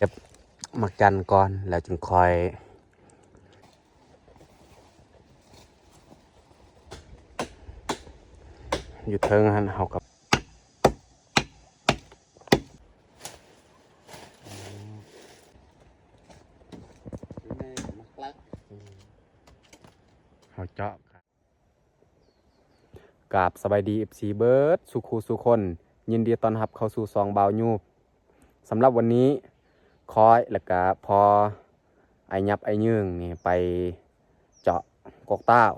ເກັບໝາກຈັນກ່ອນ ແລ້ວຈຶ່ງຄ່ອຍ ຢູ່ເທິງຫັ້ນເຮົາກໍ ເຮົາເຈາະ ກາບສະບາຍດີ ເອັຟຊີ ເບິດສູ່ຄູ່ສູ່ຄົນ, ຍິນດີຕ້ອນຮັບເຂົ້າສູ່ຊ່ອງບ່າວຍູບ. ສຳລັບວັນນີ້ ຂ້ອຍ ແລ້ວກະພໍ່ ອ້າຍຫຍັບ ອ້າຍຍືງນີ້ ໄປເຈາະກົກຕາວ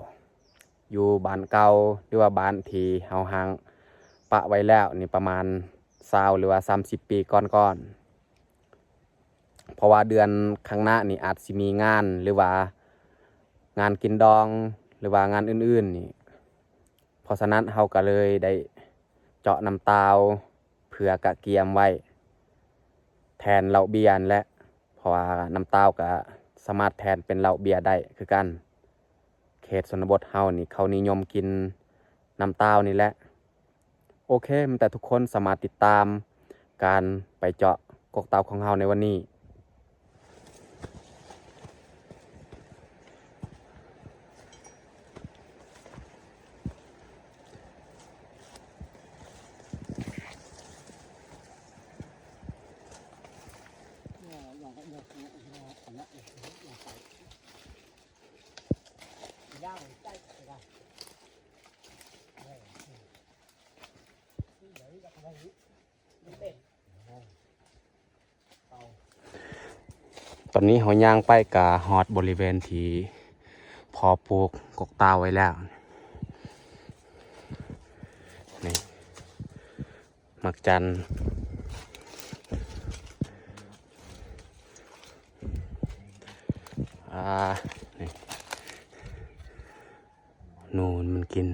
ຢູ່ບ້ານເກົ່າ ຫຼືວ່າບ້ານທີ່ເຮົາຮ້າງປະໄວ້ແລ້ວນີ້ ປະມານຊາວ ຫຼືວ່າສາມສິບປີກ່ອນໆ. ເພາະວ່າເດືອນຂ້າງໜ້ານີ້ອາດຊິມີງານ ຫຼືວ່າງານກິນດອງ ຫຼືວ່າງານອື່ນໆນີ້ ເພາະສະນັ້ນເຮົາກໍເລີຍໄດ້ເຈາະນ້ຳຕາວ ເພື່ອກະກຽມໄວ້ແທນເຫຼົ້າເບຍຫັ້ນແຫຼະ ເພາະວ່ານ້ຳຕາວກະສາມາດແທນເປັນເຫຼົ້າເບຍໄດ້ຄືກັນ. ເຂດຊົນນະບົດເຮົານີ້ ເຂົານິຍົມກິນນ້ຳຕາວນີ້ແຫຼະ. ໂອເຄ ແຕ່ທຸກຄົນສາມາດຕິດຕາມການໄປເຈາະກົກຕາວຂອງເຮົາໃນວັນນີ້. ຕອນນີ້ເຮົາຍ່າງໄປກະຮອດບໍລິເວນທີ່ພໍ່ປູກກົກຕາວໄວ້ແລ້ວ. ນີ້ ໝາກຈັນ ອ່າ ນີ້ ໜູມັນກິນ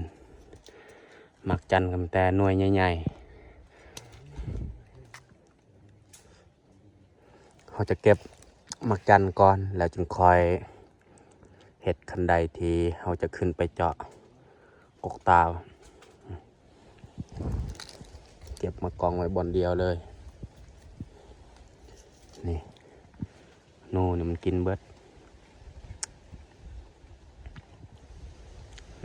ໝາກຈັນກັນແຕ່ໜ່ວຍໃຫຍ່ໆ. ເຮົາຈະເກັບໝາກຈັນກ່ອນ ແລ້ວຈຶ່ງຄ່ອຍເຮັດຄັນໄດທີ່ເຮົາຈະຂຶ້ນໄປເຈາະກົກຕາວ. ເກັບມາກອງໄວ້ບ່ອນດຽວເລີຍ. ນີ້ ໜູນີ້ມັນກິນເບິດ.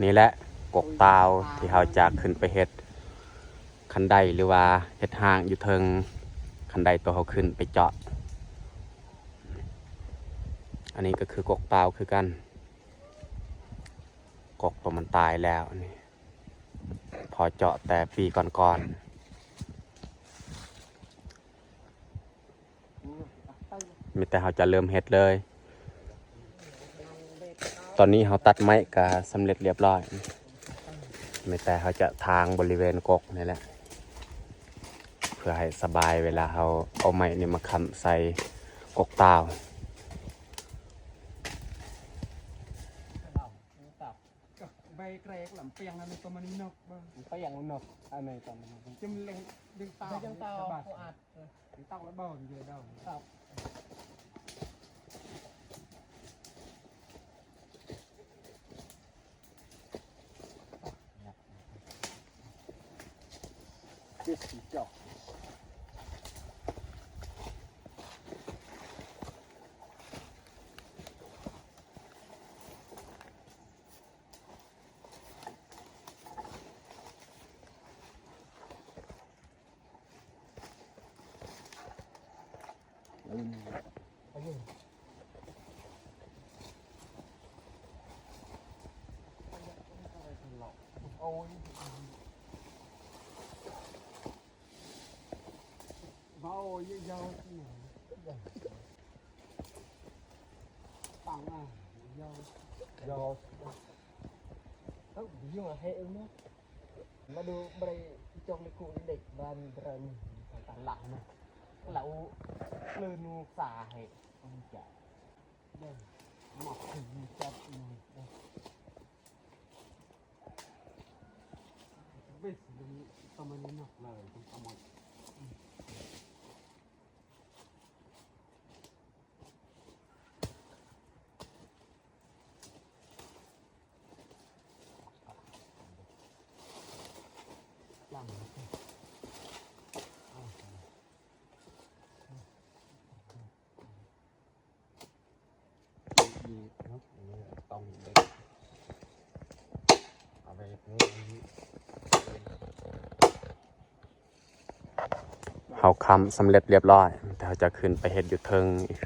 ນີ້ແຫຼະ ກົກຕາວທີ່ເຮົາຈະຂຶ້ນໄປເຮັດຄັນໄດ ຫຼືວ່າເຮັດຮ້າງຢູ່ເທິງຄັນໄດ ໂຕເຮົາຂຶ້ນໄປເຈາະ. ອັນນີ້ກໍຄືກົກຕາວຄືກັນ, ກົກໂຕມັນຕາຍແລ້ວນີ້ ພໍ່ເຈາະແຕ່ປີກ່ອນໆ. ມີແຕ່ເຮົາຈະເລີ່ມເຮັດເລີຍ. ຕອນນີ້ເຮົາຕັດໄມ້ກະສຳເລັດລຽບຮ້ອຍ, ມີແຕ່ເຮົາຈະຖາງບໍລິເວນກົກນີ້ແຫຼະ ເພື່ອໃຫ້ສະບາຍເວລາເຮົາເອົາໄມ້ນີ້ມາຄ້ຳໃສ່ກົກຕາວ. ໃບແກຣກລຳປຽງອັນນີ້ປະມານນົກບໍ່? ປຽງນົກອັນນີ້ປະມານ ຈຳເລັງດຶງຕາ ດຶງຕາ ອາດ ມາດູບຣາຍ ຈົງໃນຄູເດັກບ້ານເລີ່ມ ຕານຫຼັງນະ ລາວເລີນູສາໃຫ້ ຈະ ເດີ ມາເປັນຈັດ ເບສ ປະມານນີ້ເນາະ ເລີຍ ປະມານ ຫຼັງ ເຮົາຄ້ຳສຳເລັດລຽບລ້ອຍ ແຕ່ເຮົາຈະຂຶ້ນໄປເຮັດຢູ່ເທິງອີກ.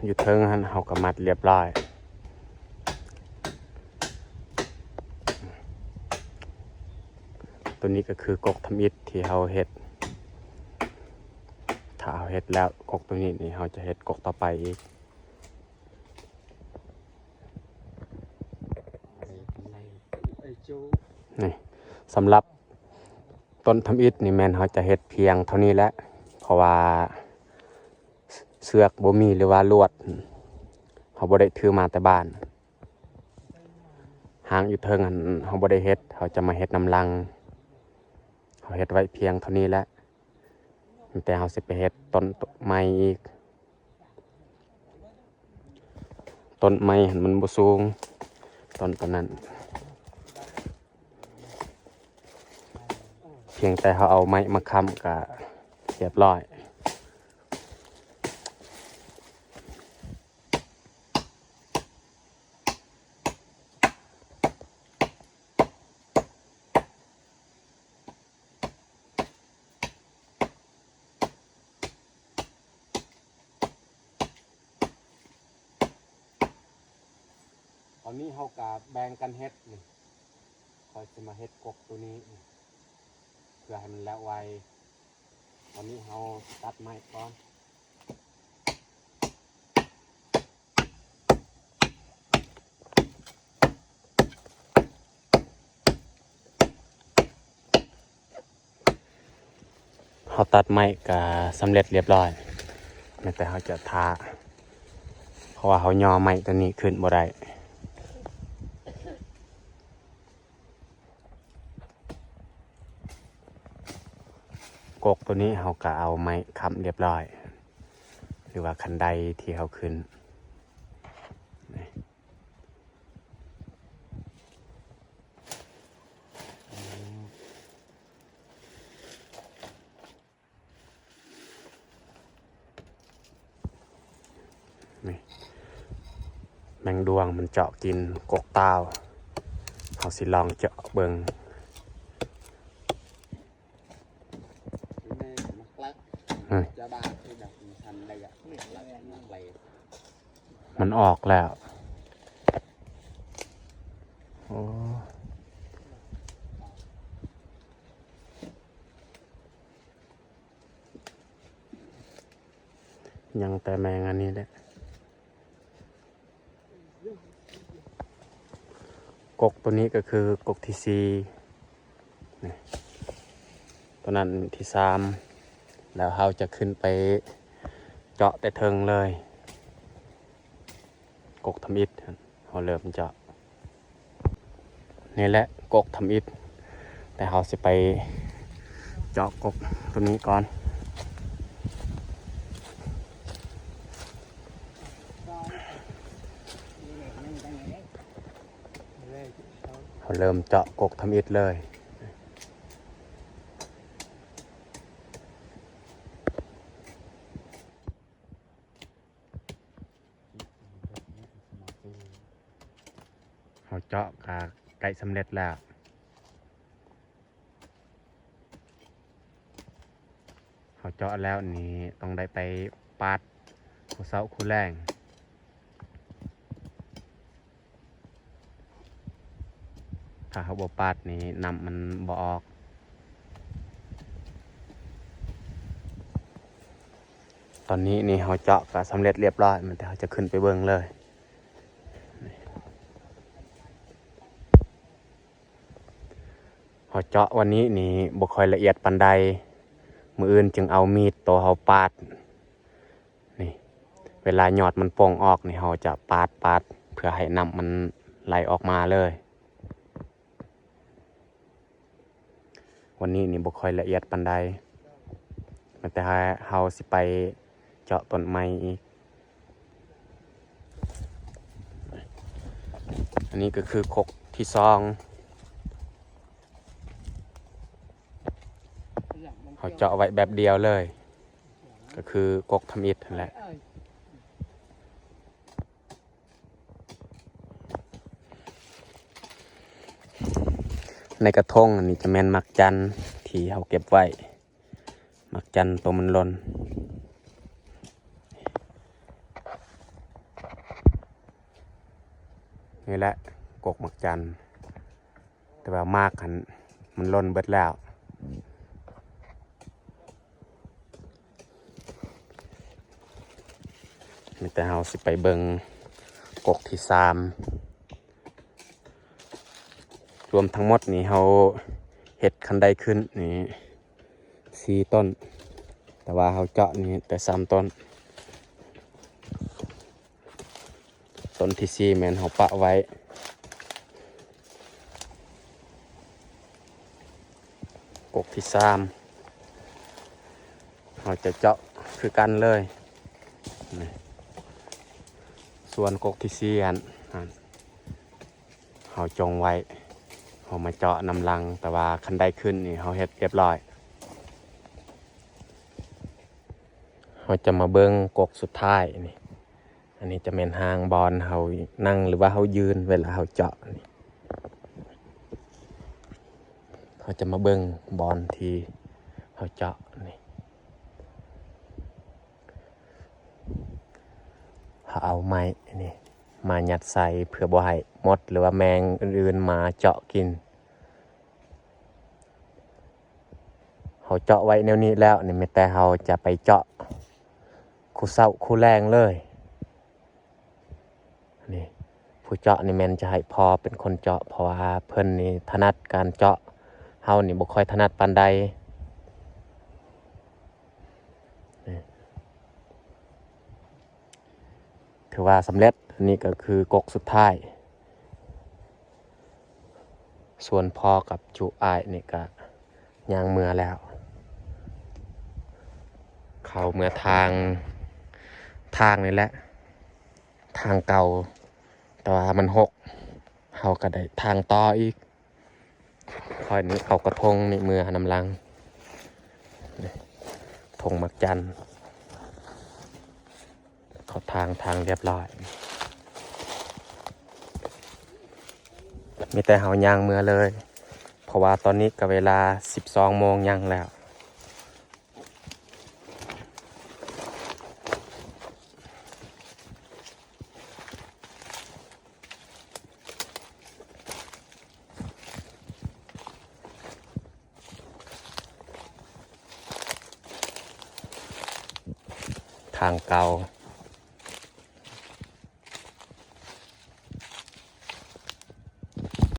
ຢູ່ເທິງຫັ້ນເຮົາກໍມັດລຽບລ້ອຍ. ໂຕນີ້ກໍຄືກົກທຳອິດທີ່ເຮົາເຮັດ. ຖ້າເຮົາເຮັດແລ້ວກົກໂຕນີ້ນີ້ ເຮົາຈະເຮັດກົກຕໍ່ໄປອີກ. ນີ້ ສຳລັບຕົ້ນທຳອິດນີ້ແມ່ນເຮົາຈະເຮັດພຽງເທົ່ານີ້ແຫຼະ ເພາະວ່າເຊືອກບໍ່ມີ ຫຼືວ່າລວດເຮົາບໍ່ໄດ້ຖືມາແຕ່ບ້ານ. ຫາງຢູ່ເທິງຫັ້ນເຮົາບໍ່ໄດ້ເຮັດ ເຮົາຈະມາເຮັດນຳຫຼັງ. ເຮົາເຮັດໄວ້ພຽງເທົ່ານີ້ແຫຼະ ແຕ່ເຮົາຊິໄປເຮັດຕົ້ນໃໝ່ອີກ. ຕົ້ນໄມ້ຫັ້ນມັນບໍ່ສູງ ຕົ້ນໂຕນັ້ນ ພຽງແຕ່ເຮົາເອົາໄມ້ມາຄ້ຳກະລຽບລ້ອຍ. ຕອນນີ້ເຮົາກະແບ່ງກັນເຮັດນີ້ ຂ້ອຍຊິມາເຮັດກົກໂຕນີ້ ເພື່ອໃຫ້ມັນແລ້ວໄວ. ຕອນນີ້ເຮົາຕັດໄມ້ກ່ອນ. ເຮົາຕັດໄມ້ກະສຳເລັດລຽບລ້ອຍ ແມ່ນແຕ່ເຮົາຈະທາ ເພາະວ່າເຮົາຍໍໄມ້ໂຕນີ້ຂຶ້ນບໍ່ໄດ້. ກົກໂຕນີ້ເຮົາກະເອົາໄມ້ຄ້ຳລຽບລ້ອຍ ຫຼືວ່າຄັນໄດທີ່ເຮົາຂຶ້ນ. ນີ້ ແມງດວງມັນເຈາະກິນກົກຕ່າວ ເຮົາຊິລອງເຈາະເບິ່ງ. ມັນອອກແລ້ວ ໂອ້. ຍັງແຕ່ແມງອັນນີ້ແຫຼະ. ກົກໂຕນີ້ກໍຄືກົກທີສີ່ ນີ້ ໂຕນັ້ນທີສາມ ແລ້ວເຮົາຈະຂຶ້ນໄປເຈາະແຕ່ເທິງເລີຍ. ກົກທຳອິດ ເຮົາເລີ່ມເຈາະ ນີ້ແຫຼະກົກທຳອິດ ແຕ່ເຮົາຊິໄປເຈາະກົກໂຕນີ້ກ່ອນ. ເຮົາເລີ່ມເຈາະກົກທຳອິດເລີຍ. ເຮົາເຈາະກະໃກ້ສຳເລັດແລ້ວ. ເຮົາເຈາະແລ້ວນີ້ຕ້ອງໄດ້ໄປປາດຄູ່ເຊົ້າຄູ່ແລງ. ຖ້າເຮົາບໍ່ປາດນີ້ ນ້ຳມັນບໍ່ອອກ. ຕອນນີ້ນີ້ເຮົາເຈາະກໍສຳເລັດລຽບຮ້ອຍ, ມັນແຕ່ເຮົາຈະຂຶ້ນໄປເບິ່ງເລີຍ. ເຮົາເຈາະວັນນີ້ນີ້ບໍ່ຄ່ອຍລະອຽດປານໃດ, ມື້ອື່ນຈຶ່ງເອົາມີດໂຕເຮົາປາດ. ນີ້ ເວລາຍອດມັນປົ່ງອອກນີ້ ເຮົາຈະປາດ ປາດ ເພື່ອໃຫ້ນ້ຳມັນໄຫຼອອກມາເລີຍ. ວັນນີ້ນີ້ບໍ່ຄ່ອຍລະອຽດປານໃດ, ແຕ່ເຮົາຊິໄປເຈາະຕົ້ນໃໝ່ອີກ. ອັນນີ້ກໍຄືກົກທີສອງ, ເຮົາເຈາະໄວ້ແບບດຽວເລີຍ, ກໍຄືກົກທຳອິດຫັ້ນແຫຼະ. ໃນກະທົງອັນນີ້ຈະແມ່ນໝາກຈັນທີ່ເຮົາເກັບໄວ້, ໝາກຈັນໂຕມັນຫຼົ່ນ. ນີ້ແຫຼະ ກົກໝາກຈັນ, ແຕ່ວ່າໝາກຫັ້ນມັນຫຼົ່ນເບິດແລ້ວ. ມີແຕ່ເຮົາຊິໄປເບິ່ງກົກທີສາມ. ລວມທັງໝົດນີ້ເຮົາເຮັດຄັນໄດຂຶ້ນນີ້ສີ່ຕົ້ນ, ແຕ່ວ່າເຮົາເຈາະນີ້ແຕ່ສາມຕົ້ນ. ຕົ້ນທີສີ່ແມ່ນເຮົາປະໄວ້. ກົກທີສາມ ເຮົາຈະເຈາະຄືກັນເລີຍ. ນີ້ ສ່ວນກົກທີສີ່ຫັ້ນ ເຮົາຈົ່ງໄວ້, ເຮົາມາເຈາະນຳຫຼັງ, ແຕ່ວ່າຄັນໄດຂຶ້ນນີ້ເຮົາເຮັດລຽບຮ້ອຍ. ເຮົາຈະມາເບິ່ງກົກສຸດທ້າຍນີ້. ອັນນີ້ຈະແມ່ນຮ່າງບ່ອນເຮົານັ່ງ ຫຼືວ່າເຮົາຢືນເວລາເຮົາເຈາະນີ້. ເຮົາຈະມາເບິ່ງບ່ອນທີ່ເຮົາເຈາະນີ້. ເຮົາເອົາໄມ້ນີ້ມາຍັດໃສ່ ເພື່ອບໍ່ໃຫ້ມົດ ຫຼືວ່າແມງອື່ນໆມາເຈາະກິນ. ເຮົາເຈາະໄວ້ແນວນີ້ແລ້ວນີ້ ມີແຕ່ເຮົາຈະໄປເຈາະຄູ່ເຊົ້າຄູ່ແລງເລີຍ. ນີ້ ຜູ້ເຈາະນີ້ແມ່ນຈະໃຫ້ພໍ່ເປັນຄົນເຈາະ, ເພາະວ່າເພິ່ນນີ້ຖະໜັດການເຈາະ, ເຮົານີ້ບໍ່ຄ່ອຍຖະໜັດປານໃດ. ນີ້ ຖືວ່າສຳເລັດ. ອັນນີ້ກໍຄືກົກສຸດທ້າຍ. ສ່ວນພໍ່ກັບຈຸອ້າຍນີ້ກະຍ່າງເມືອແລ້ວ, ເຂົ້າເມືອທາງ ທາງນີ້ແຫຼະ, ທາງເກົ່າ, ແຕ່ວ່າມັນຫົກ, ເຮົາກະໄດ້ທາງຕໍ່ອີກ. ຂ້ອຍນີ້ເອົາກະທົງນີ້ເມືອນຳຫຼັງ, ຖົງໝາກຈັນ. ເຂົ້າທາງ ທາງລຽບຮ້ອຍ. ມີແຕ່ເຮົາຍ່າງເມືອເລີຍ, ເພາະວ່າຕອນນີ້ກໍເວລາສິບສອງໂມງຍັງແລ້ວ. ທາງເກົ່າ